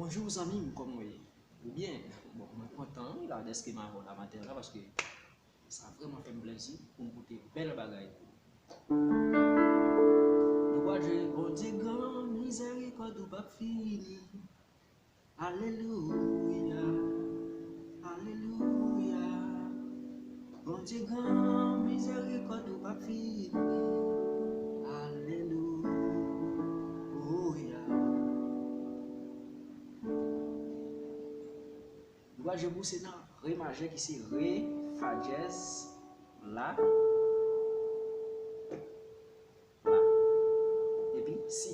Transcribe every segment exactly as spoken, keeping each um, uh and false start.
Bonjou zanmi m, kòman w ye? Ou byen? Bon, mwen kontan wi la dèske m avè w la maten an la paske sa vrèman fè m plezi pou m pote bèl bagay pou ou. Nou pral jwe Bondye gran, mizèrikòd ou p ap fini. Alelouya, alelouya. Bondye gran, mizèrikòd ou p ap fini. Alelouya. Nou pral jwe pou se nan re majè ki se re, fa dyèz, la, la, epi si.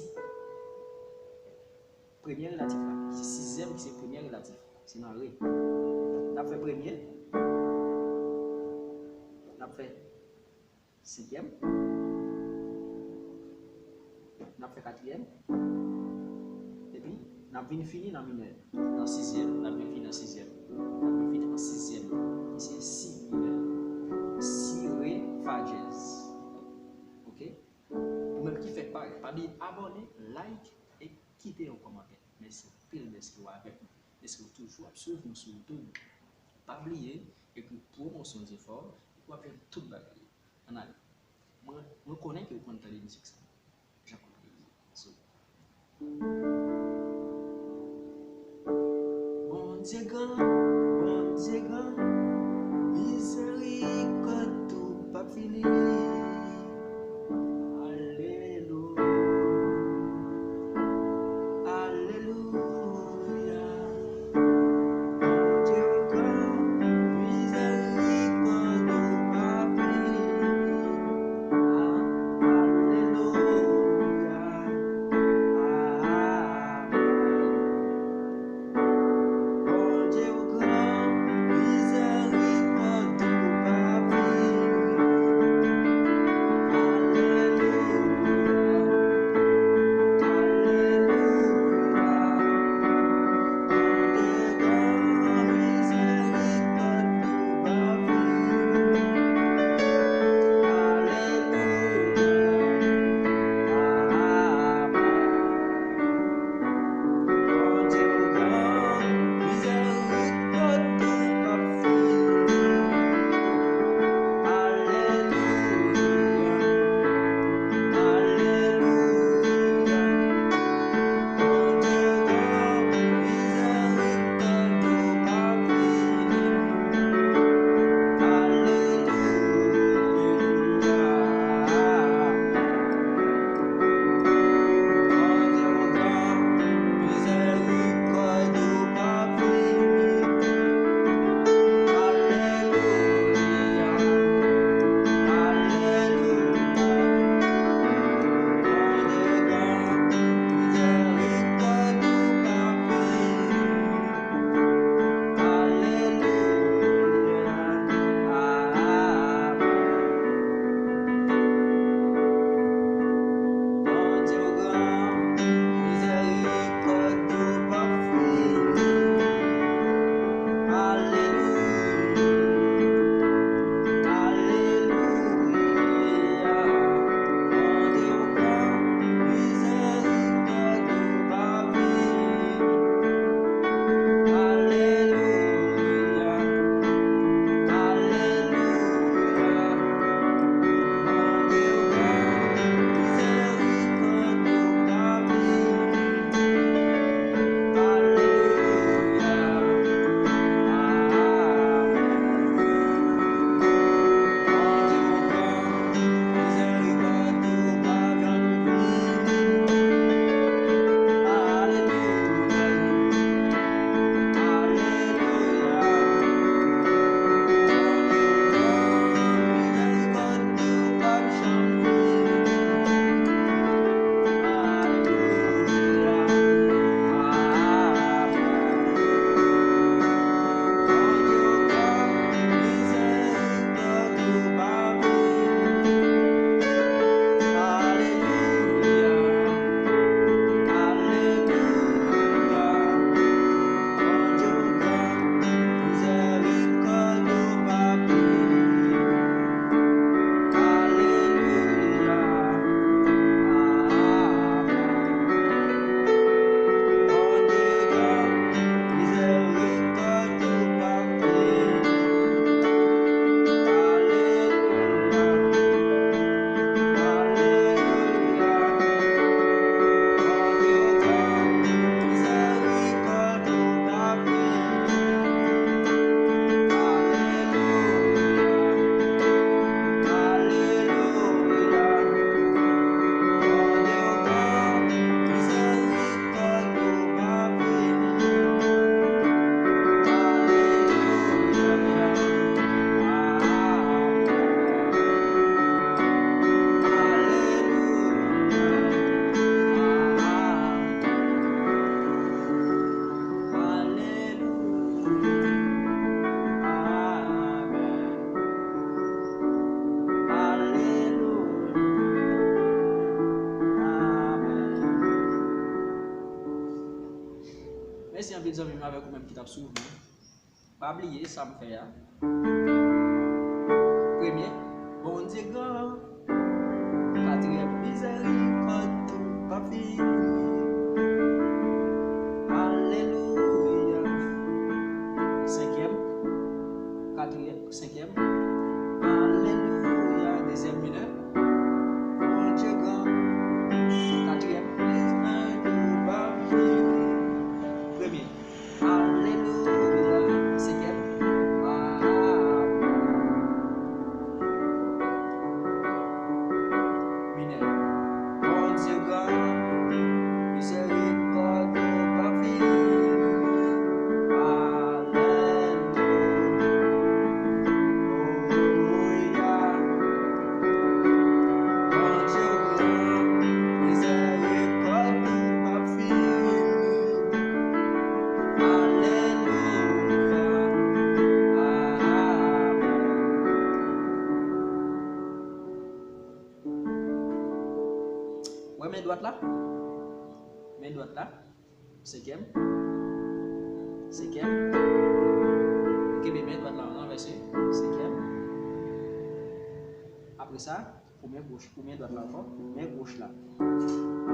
Premye relatif la, ki se sizyèm, ki se premye relatif. Se nan re. N ap fè premye. N ap fè senkyèm. N ap fè katriyèm. Epi, n ap vin fini nan minè. Nan sizyèm. N ap vin fini nan sizyèm. N ap vin fini nan sizyèm. Ki se si minè. Si, re, fa dyèz. Oke? Ou menm ki fèk parèt, pa bliye abòne, like e kite yon kòmantè. Mèsi anpil dèske w avèk nou. Dèske w toujou ap swiv nou sou YouTube. Pa bliye, epi pwomosyon zefò, epi w ap jwenn tout bagay yo. Ann ale. Mwen, mwen konnen ke w konn tande mizik sa. Jan konnen. So, Bondye gran, Bondye gran, mizèrikòd ou p ap fini. Alelouya, alelouya. Bondye gran, mizèrikòd ou p ap fini. Alelouya. Amèn. Bondye w gran, mizèrikòd ou p ap fini. Anpil zanmi m avèk ou menm ki t ap swiv mwen. Pa bliye sa m fè a. Premye, Bondye gran. Katriyèm, mizèrikòd ou pa fini. Alelouya. Senkyèm, katriyèm, senkyèm. Alelouya. Dezyèm minè. Bondye gran. Katriyèm, mizèrikòd ou pa fini. Premye. Alelouya. Senkyèm. Minè. Bondye gran, mizèrikòd ou pa fini. Alelouya. Bondye gran, mizèrikòd ou pa fini. Alelouya. Amèn. Wè men dwat la? Men dwat la. Senkyèm. Senkyèm. Kenbe men dwat la ranvèse. Senkyèm. Apre sa, pou men goch, pou men dwat la ankò, men goch la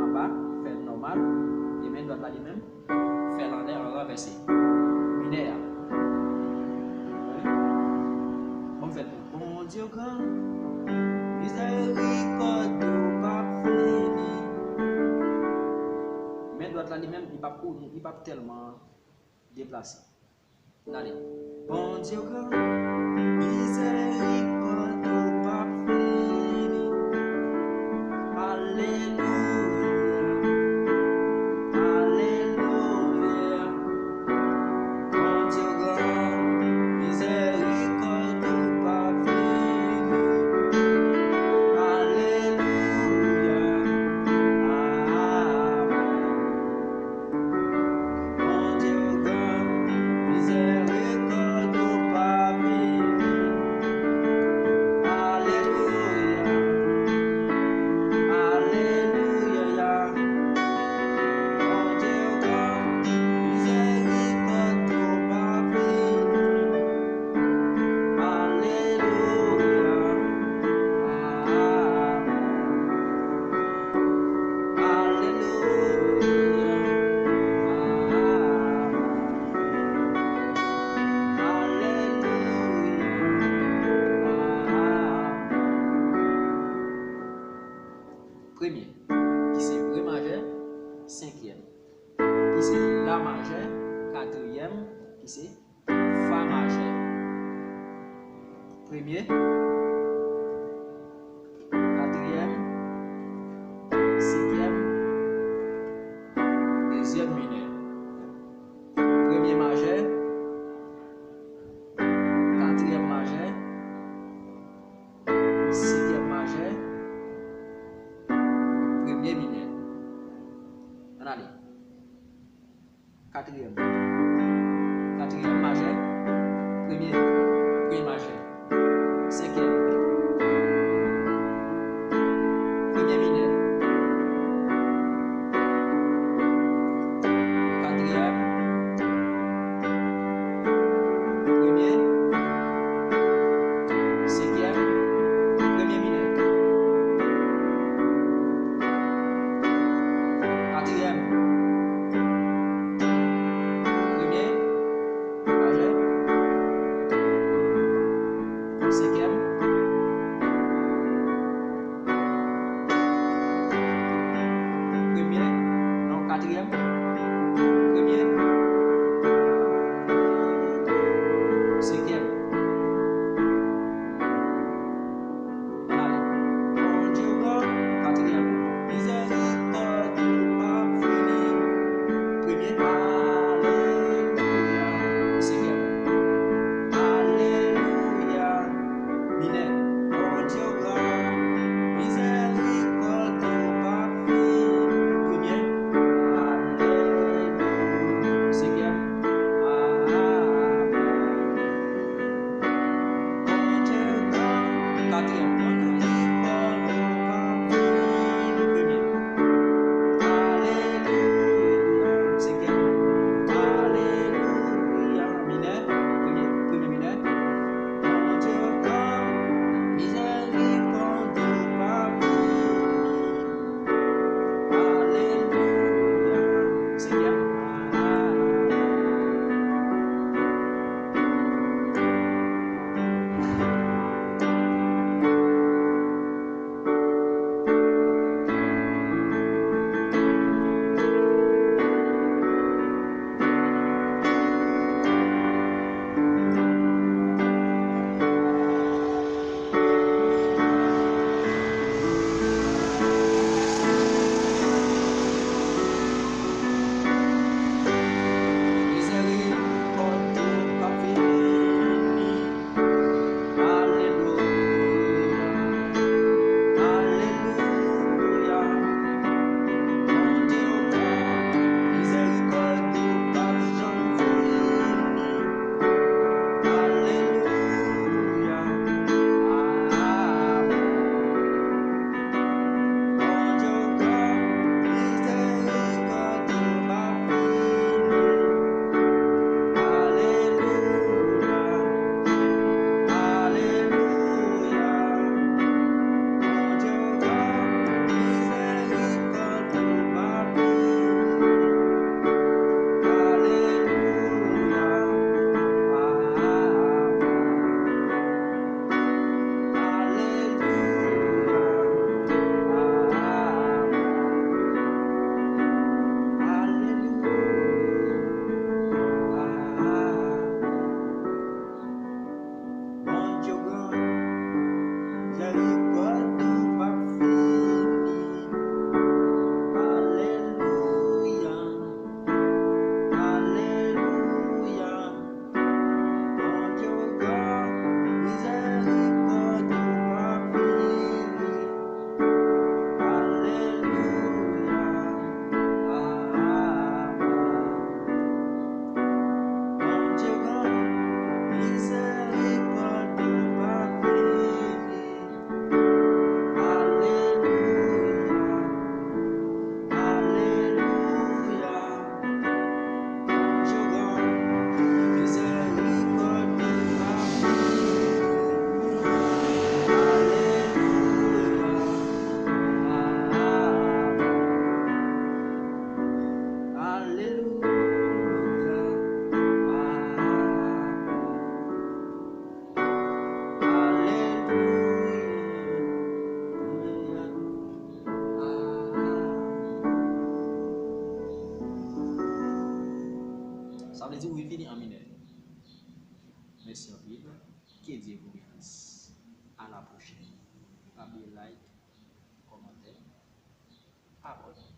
anba, fè l nòmal, e men dwat la li menm, fè l anlè an ranvèse. Minè a. Bon, fè l pou Bondye gran, mizèrikòd ou p ap fini. Men dwat la li menm, li p ap, li p ap tèlman deplase. N ale. Bondye gran, mizèrikòd ou p ap fini. Alelouya, alelouya. Bondye gran, mizèrikòd ou p ap fini. Alelouya, amèn. Bondye ou gran, mizèrikòd ou pa fini. Alelouya, alelouya. Bondye ou gran, mizèrikòd ou pa fini. Alelouya, amèn. Alelouya. Alelouya. Premye, ki se re majè, senkyèm, ki se la majè, katriyèm, ki se fa majè. Premye, katriyèm, senkyèm, dezyèm minè. Premye majè, katriyèm majè, senkyèm majè, premye minè. Ann ale. Katriyèm. Katriyèm majè. Premye. Premye majè. Senkyèm. Premye minè. Katriyèm. Premye. Senkyèm. Premye minè. Katriyèm. Premye. Majè. Senkyèm. Premye. Non, katriyèm. Premye. Senkyèm. Ann ale. Bondye gran, katriyèm. Mizèrikòd ou p ap fini. Premye. Alelouya. Senkyèm. Alelouya. Minè. Bondye gran, mizèrikòd ou p ap fini. Premye. Alelouya. Rekonesans. A la pwochèn. Pa bliye like, kòmante, abòne.